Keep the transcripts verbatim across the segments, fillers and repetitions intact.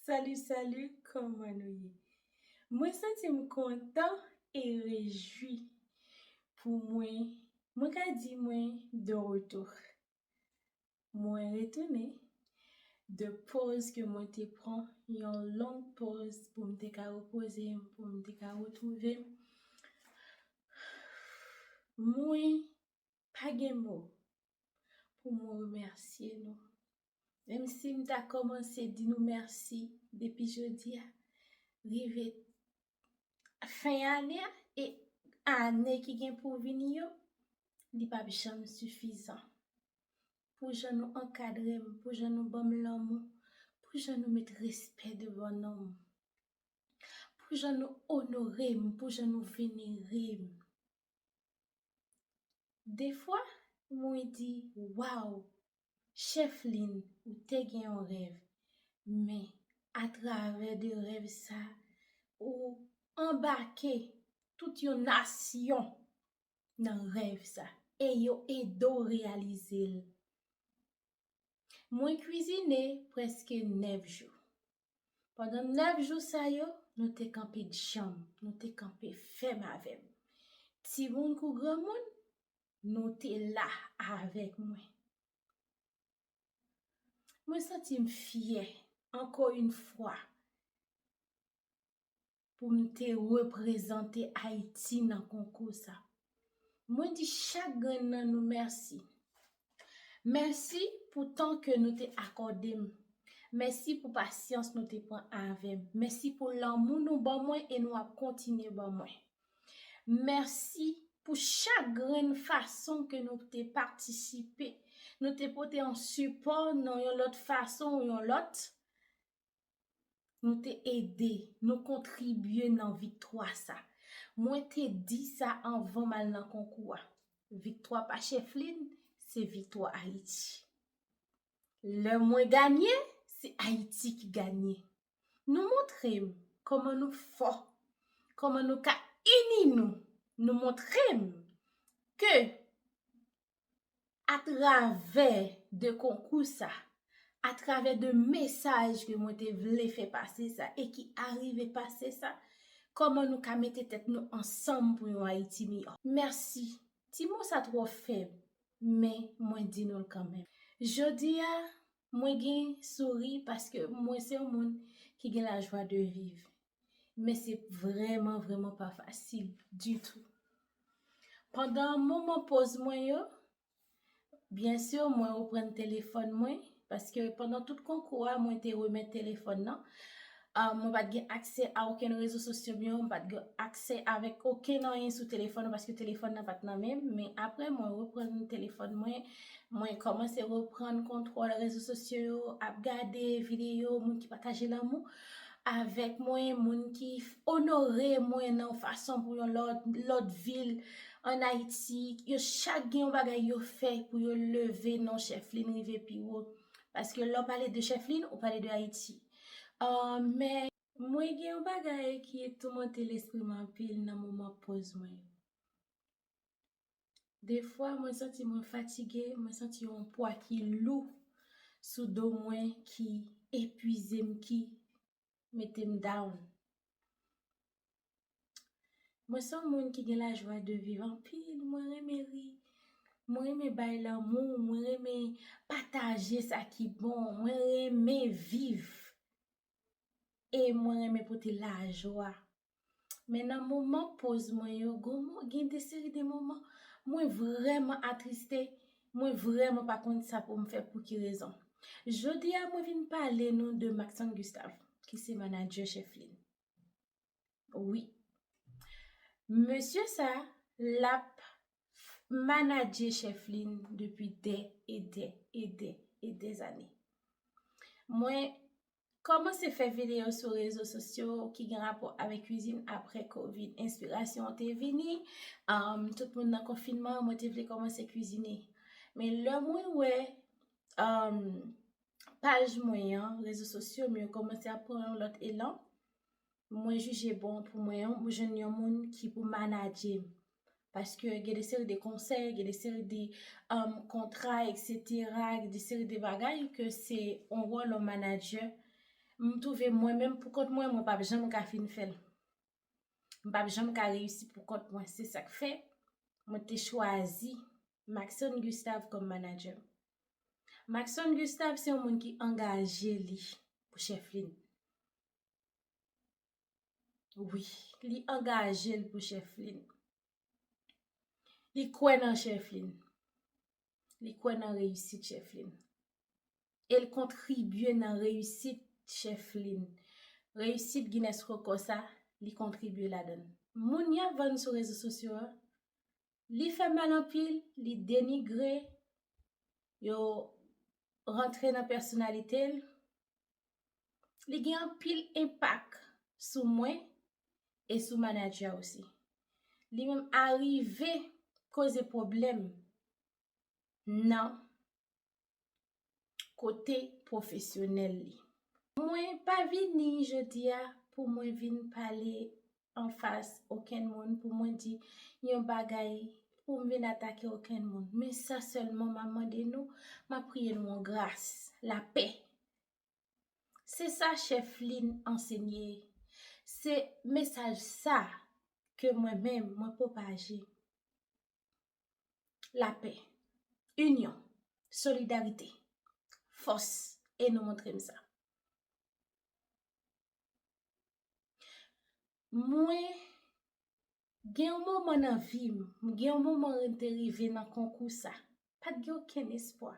Salut, salut, kòman nou ye? Mwen santi m kontan e rejwi pou mwen, mwen ka di mwen de retour. Mwen retounen de pòz ke mwen te pran, yon long pòz pou m te ka repoze m, pou m te ka retwouve m. Mwen pa gen mo pou mwen remèsye nou. Menm si m ta kòmanse di nou mèsi depi jodi a, rive fen ane a e ane ki gen pou vini yo, li p ap janm sifizan. Pou jan nou ankadre m, pou jan nou ban m lanmou, pou jan nou met respè devan non m, pou jan nou onore m, pou jan nou venere m. Defwa, mwen di, waw, Chèflin, ou te gen yon rèv, men atravè de rèv sa, ou anbake tout yon nasyon nan rèv sa e yo ede w reyalize l. Mwen kwizine prèske nèf jou. Pandan nèf jou sa yo, nou te kanpe djanm, nou te kanpe fèm avè m. Timoun kou granmoun, nou te la avèk mwen. Mwen santi m fyè, ankò yon fwa, pou m te reprezante Ayiti nan konkou sa. Mwen di chak grenn nan nou mèsi. Mèsi pou tan ke nou te akòde m. Mèsi pou pasyans nou te pran avè m. Mèsi pou lanmou nou ban mwen e nou ap kontinye ban mwen. Mèsi pou chak grenn fason ke nou te patisipe. Nou te pote yon sipò nan yon lòt fason ou yon lòt. Nou te ede, nou kontribye nan viktwa sa. Mwen te di sa anvan m al nan konkou a. Viktwa pa Chèflin, se viktwa Ayiti. Lè mwen ganye, se Ayiti ki ganye. Nou montre m kòman nou fò, kòman nou ka ini nou. Nou montre m ke atravè de konkou sa, atravè de mesaj ke mwen te vle fè pase sa e ki arive pase sa, kòman nou ka mete tèt nou ansanm pou yon Ayiti miyò. Mèsi. Ti mo sa twò fèb, men mwen di nou l kanmenm. Jodi a, mwen gen souri paske mwen se yon moun ki gen lajwa de viv. Men se vrèman, vrèman pa fasil ditou. Pandan moman poz mwen yo, byen si mwen reprann telefòn mwen, paske pandan tout konkou a, mwen te remèt telefòn nan. Ah, mwen pa t gen aksè a okenn rezo sosyo m yo, mwen pa t gen aksè avèk okenn anyen sou telefòn nan, paske telefòn nan pa t nan men m. Men apre, mwen reprann telefòn mwen, mwen kòmanse reprann kontwòl rezo sosyo yo, ap gade videyo, moun ki pataje lanmou avèk mwen, moun ki onore mwen nan yon fason pou yon lòt, lòt vil ann Ayiti. Yo chak gen yon bagay yo fè pou yo leve non Chèflin rive pi wo. Paske lè w pale de Chèflin, ou pale de Ayiti. Ah, men mwen gen yon bagay ki toumante lespri m anpil nan moman poz mwen yo. Defwa, mwen santi mwen fatige, mwen santi yon pwa ki lou sou do mwen, ki epuize m, ki mete m down. Mwen se yon moun ki gen lajwa de viv anpil, mwen renmen ri, mwen renmen bay lanmou, mwen renmen pataje sa ki bon, mwen renmen viv. E mwen renmen pote lajwa. Men nan moman poz mwen yo, gon mo-, gen de seri de moman, mwen vrèman atriste, mwen vrèman pa konn sa pou m fè, pou ki rezon. Jodi a, mwen vin pale nou de Maxon Gustave, ki se manadjè Chèflin. Wi. Mesye sa, l ap manadje Chèflin depi dè e dè e dè e dè zane. Mwen kòmanse fè videyo sou rezo sosyo ki gen rapò avèk kwizin apre kovid. Enspirasyon an te vini, um, tout moun nan konfinman, mwen te vle kòmanse kwizine. Men lè mwen wè, um, paj mwen an, rezo sosyo m yo kòmanse ap pran yon lòt elan, mwen jije bon pou mwen, mwen jwenn yon moun ki pou manadje m. Paske gen de seri de konsèy, gen de seri de, um, kontra, etsetera, gen de seri de bagay ke se yon wòl yon manadjè M twouve mwen menm pou kont mwen, mwen p ap janm ka fin fè l. M p ap janm ka reyisi pou kont mwen. Se sa k fè mwen te chwazi Maxon Gustave kòm manager m. Maxon Gustave se yon moun ki angaje li pou Chefline. Wi, li angaje l pou Chefline. Li kwè nan Chefline. Li kwè nan reyisit Chefline. E l kontribye nan reyisit Chefline. Reyisit Guinness Record sa, li kontribye ladan l. Moun y ap vann sou rezo sosyo a, li fè mal anpil, li denigre, yo rantre nan pèsonalite l. Li gen anpil enpak sou mwen e sou manager osi. Li menm arive koze pwoblèm nan kote pwofesyonèl li. Mwen pa vini jodi a pou mwen vin pale anfas okenn moun, pou mwen di yon bagay, pou m vin atake okenn moun. Men sa sèlman m ap mande nou, m ap priye nou yon gras, lapè. Se sa Chefline ansenye. Se mesaj sa ke mwen menm, mwen pwopaje. Lapè, inyon, solidarite, fòs, e nou montre m sa. Mwen gen yon moman nan vi m, m gen yon moman mwen te rive nan konkou sa. Pa t gen okenn espwa.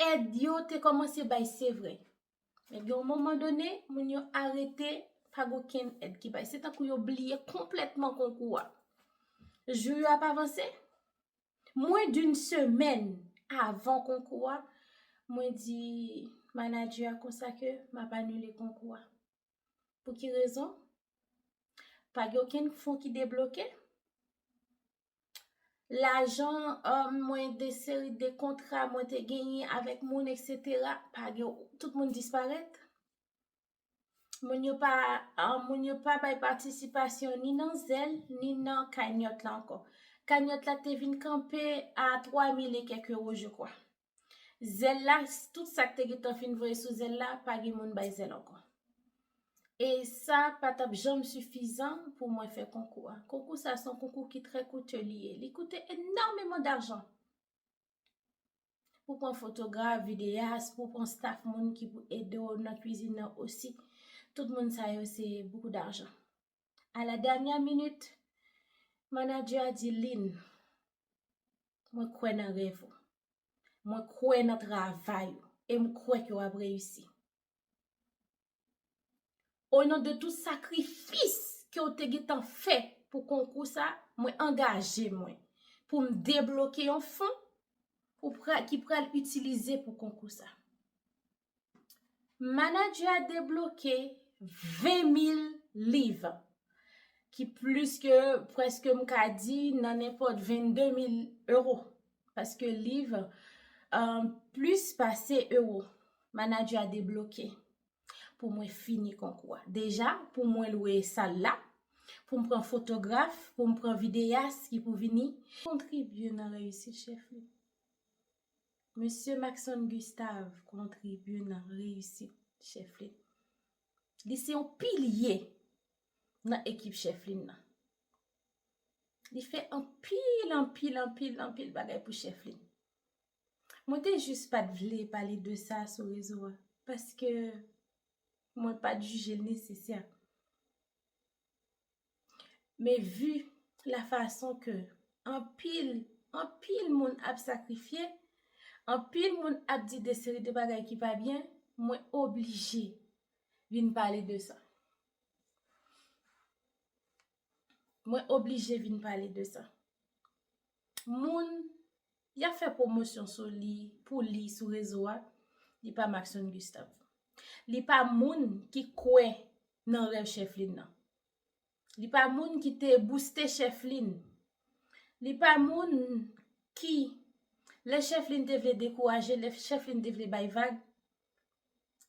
Èd yo te kòmanse bay, se vre. Men gen yon moman done, moun yo arete, pa gen okenn èd ki bay. Se tankou yo bliye konplètman konkou a. Jou yo ap avanse. Mwen, d'une semaine avan konkou a, mwen di manager a konsa ke m ap anile konkou a. Pou ki rezon? Pa gen okenn fon ki debloke. Lajan, um, mwen, de seri de kontra mwen te genyen avèk moun, et cetera, pa gen, tout moun disparèt. Moun yo pa, um, moun yo pa bay patisipasyon ni nan Zelle, ni nan Cagnotte la ankò. Cagnotte la te vin kanpe a twa mil e kèk ewo, je crois. Zelle la, tout sa k te gentan fin voye sou Zelle la, pa gen moun bay Zelle ankò. E sa pa t ap janm sifizan pou mwen fè konkou a. Konkou sa se yon konkou ki trè koute li ye. Li koute enòmeman dajan. Pou pran fotograf, videyas, pou pran staff moun ki pou ede w nan kwizin nan osi. Tout moun sa yo se beaucoup d'argent. À la dernière minute, manager a di, Lynn, mwen kwè nan rèv ou. Mwen kwè nan travay ou. E m kwè ke w ap reyisi. O non de tout sakrifis ke w te gentan fè pou konkou sa, mwen angaje mwen pou m debloke yon fon pou pra-, ki pral itilize pou konkou sa. Manager a debloke ven mil liv, ki plis ke, prèske m ka di, nan nenpòt vennde mil ewo. Paske liv, um, plis pase ewo, manager a debloke pou mwen fini konkou a. Deja, pou mwen lwe sal la, pou m pran fotograf, pou m pran videyas ki pou vini kontribye nan reyisit Chefline. Mesye Maxon Gustave kontribye nan reyisit Chefline. Li se yon pilye nan ekip Chefline nan. Li fè anpil, anpil, anpil, anpil bagay pou Chefline. Mwen te jis pa t vle pale de sa sou rezo a, paske mwen pa t jije l nesesè. Men vi la fason ke anpil, anpil moun ap sakrifye, anpil moun ap di de seri de bagay ki pa byen, mwen oblije vin pale de sa. Mwen oblije vin pale de sa. Moun, y ap fè pwomosyon sou li, pou li sou rezo a, li pa Maxon Gustave. Li pa moun ki kwè nan rèv Chefline nan. Li pa moun ki te bouste Chefline. Li pa moun ki, lè Chefline te vle dekouraje, lè Chefline te vle bay vag,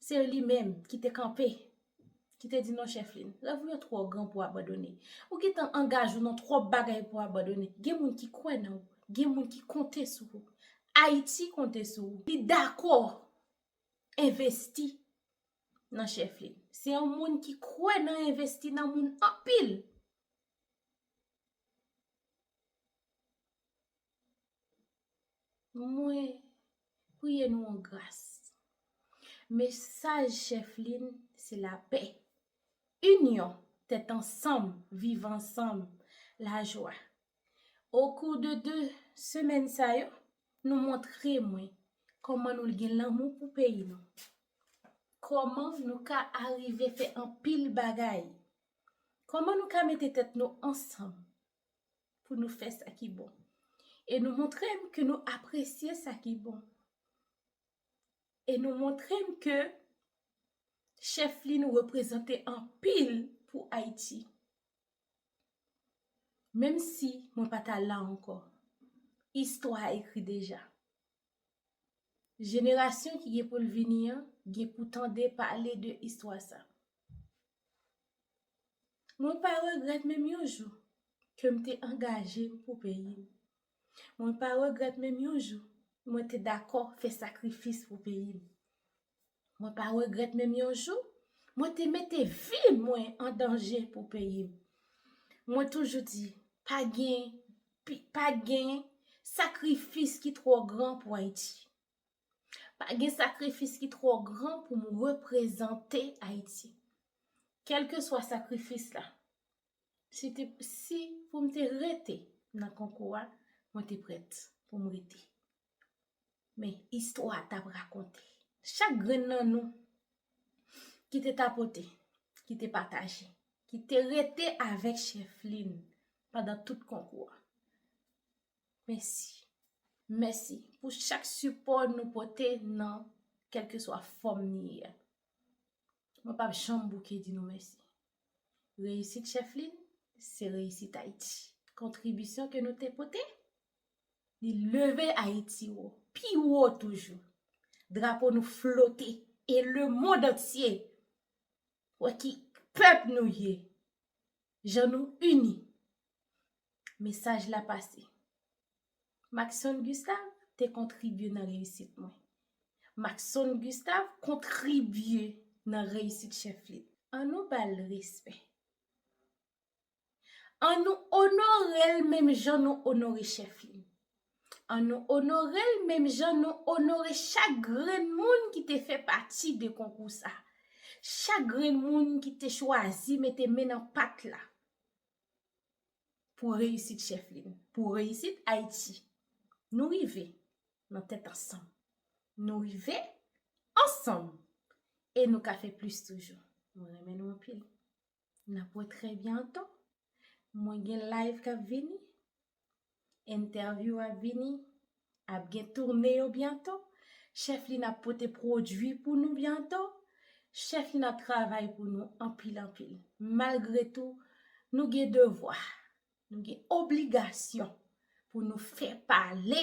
se li menm ki te kanpe, ki te di, "Non, Chefline, rèv ou yo twò gran pou abandone. Ou gentan angaje w nan twòp bagay pou abandone." Gen moun ki kwè nan ou, gen moun ki konte sou ou. Ayiti konte sou ou. Li dakò envesti nan Chèflin. Se yon moun ki kwè nan envesti nan moun anpil. Mwen priye nou an gras. Mesaj Chèflin se lapè, inyon, tèt ansanm, viv ansanm, lajwa. Okou de de semèn sa yo, nou montre mwen kòman nou gen lanmou pou peyi nou. Kòman nou ka arive fè anpil bagay. Kòman nou ka mete tèt nou ansanm pou nou fè sa ki bon. E nou montre m ke nou apresye sa ki bon. E nou montre m ke Chèflin reprezante anpil pou Ayiti. Menm si mwen pa ta la ankò, istwa a ekri deja. Jenerasyon ki gen pou l vini an gen pou tande pale de istwa sa. Mwen pa regrèt menm yon jou ke m te angaje m pou peyi m. Mwen pa regrèt menm yon jou mwen te dakò fè sakrifis pou peyi m. Mwen pa regrèt menm yon jou mwen te mete vi mwen an danje pou peyi m. Mwen toujou di, pa gen, pi- pa gen sakrifis ki twò gran pou Ayiti. Pa gen sakrifis ki twò gran pou m reprezante Ayiti. Kèlkeswa sakrifis la, si te, si pou m te rete nan konkou a, mwen te prèt pou m rete. Men istwa a t ap rakonte. Chak grenn nan nou ki te tapote, ki te pataje, ki te rete avèk Chèflin pandan tout konkou a. Mèsi. Mèsi pou chak sipò nou pote nan kèlkeswa fòm ni ye a. Mwen p ap janm bouke di nou mèsi. Reyisit Chèflin, se reyisit Ayiti. Kontribisyon ke nou te pote, li leve Ayiti wo, pi wo toujou. Drapo nou flote e lemonn antye wè ki pèp nou ye, jan nou ini. Mesaj la pase. Maxson Gustave te kontribye nan reyisit mwen. Maxson Gustave kontribye nan reyisit Chèflin. An nou ba l respè. An nou onore l menm jan nou onore Chèflin. An nou onore l menm jan nou onore chak grenn moun ki te fè pati de konkou sa. Chak grenn moun ki te chwazi mete men nan pat la pou reyisit Chèflin, pou reyisit Ayiti. Nou rive nan tèt ansanm. Nou rive ansanm. E nou ka fè plis toujou. Mwen renmen nou anpil. N ap wè trè byento. Mwen gen live k ap vini. Entèvyou ap vini. Ap gen toune yo byento. Chèflin ap pote pwodui pou nou byento. Chèflin ap travay pou nou anpil, anpil. Malgre tou, nou gen devwa, nou gen obligasyon pou nou fè pale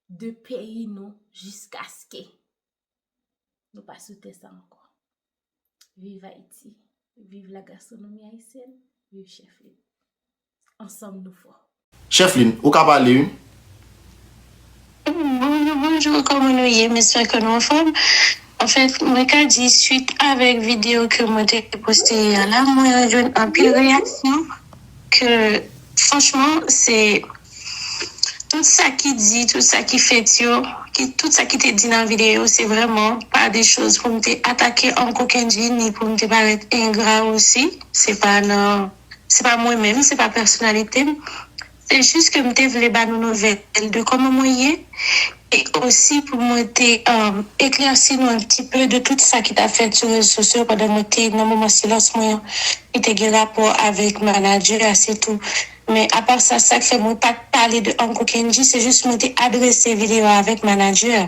de peyi nou jiskaske nou pa sou tè sa ankò. Viv Ayiti, viv la gastronomi ayisyèn, viv Chèflin. Ansanm nou fò. Chèflin, ou ka pale, wi. Bonjou, bonjou, kòman nou ye? M espere ke nou anfòm. Anfèt, mwen ka di, swit avèk videyo ke mwen te poste yè la, mwen jwenn anpil reyaksyon ke, franchman, se tout sa ki di, tout sa ki fèt yo, ki, tout sa ki te di nan videyo, se vrèman pa de choz pou m te atake Uncle Kendji, ni pou m te parèt engra osi. Se pa nan, se pa mwen menm, se pa pèsonalite m. Se jis ke m te vle ba nou nouvèl de kòman mwen ye, e osi pou mwen te, um, eklèsi nou un petit peu de tout sa ki t ap fèt sou rezo sosyo pandan mwen te nan moman silans mwen an, ki te gen rapò avèk manadjè a, se tou. Men apa sa, sa k fè mwen pa t pale de Uncle Kendji, se jis mwen te adrese videyo a avèk manadjè a.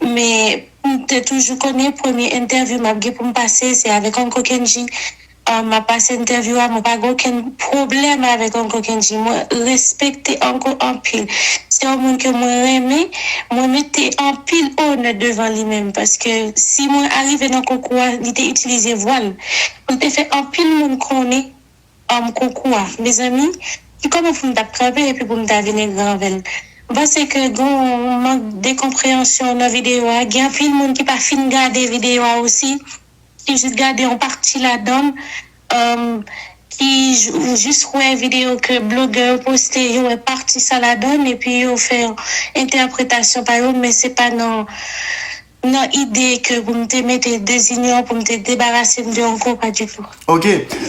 Men m te toujou konnen premye entèvyou m ap gen pou m pase, se avèk Uncle Kendji. Ah, m ap pase entèvyou a, mwen pa gen okenn pwoblèm avèk Uncle Kendji. Mwen respekte Uncle anpil. Se yon moun ke mwen renmen, mwen mete anpil onè devan li menm, paske si mwen arive nan konkou a, li te itilize vwa l pou l te fè anpil moun konnen, um, konkou a. Mezanmi, ki kòman pou m t ap kanpe epi pou m ta vin engra anvè l? M panse ke gen yon mank de konpreyansyon nan videyo a. Gen anpil moun ki pa fin gade videyo a osi, ki jis gade yon pati ladan l, um, ki j- ou jis wè videyo ke blogè yo poste, yo wè pati sa ladan l, epi yo fè entèpretasyon pa yo, men se pa nan nan ide ke pou m te mete dezinyon, pou m te debarase m de Onko, pa ditou. Ok.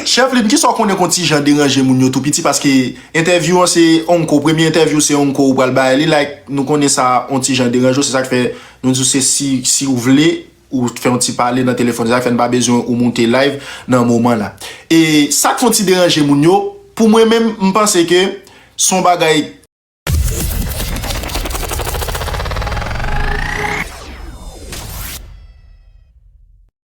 Chèf Lin, kisa w konnen k on ti jan deranje moun yo tou piti? Paske entèvyou an se Onko, premye entèvyou se Onko ou pral bay li, like, nou konnen sa on ti jan deranje w, se sa k fè nou di w se si, si w vle, ou fè yon ti pale nan telefòn, se sa k fè n pa bezwen ou moute live nan moman la. E sa k fè on ti deranje moun yo, pou mwen menm, m panse ke se on bagay